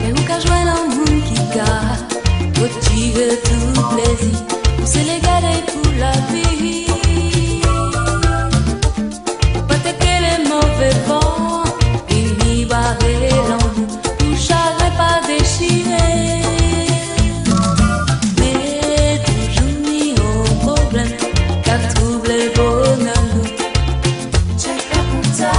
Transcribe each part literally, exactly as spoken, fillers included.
Lè ou ka jwenn an moun ki ka pwotiré tout plézi, ou sé légalé pou lavi. Ou pa té ké lé mové van vini baré lanmou, pou chagren pa déchiré. Mé toujou ni on pwoblèm ka twoublé bonè nou. Tchèk a konta,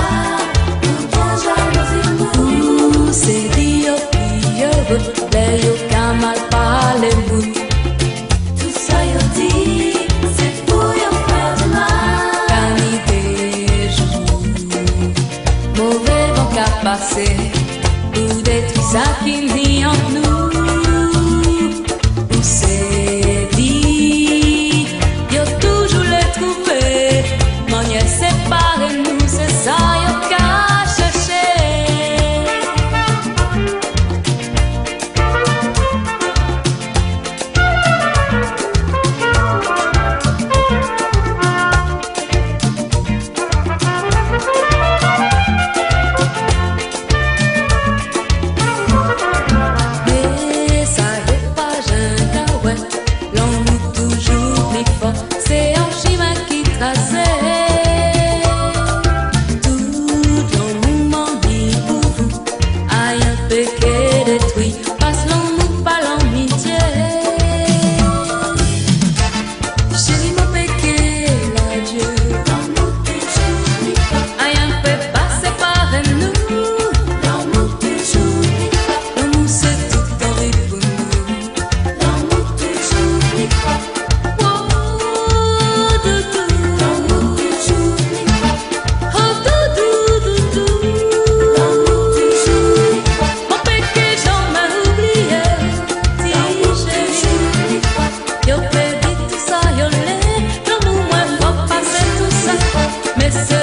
ou byen jalouzi moun. Ou sé di yo pi yo, lè yo ka mal palé moun. Tout sa yo di, sé pou yo fè di mal. Ka ni dé jou, mové van ka pasé, pou détwi sa ki ni an nou. Ou sé di, yo toujou lé twouvé mannyè séparé nou, sé sa yo ka chèché. Mé sa yo pa jen ka wè, lanmou toujou pli fò, sé on chimen ki trasé. Tout lanmou man ni pou vou, ayen pé ké détwi, pas lanmou pa lanmityé. Chéri, man pé ké ladié. Ayen pé pa séparé nou. Lanmou sé tout an vi pou nou. Oh, doudou. Oh, doudou, doudou. Man pé ké janmen oubliyé, ti chéri. Yo pé di tout sa yo lé, lanmou mwen fò pasé tout sa. Mé sé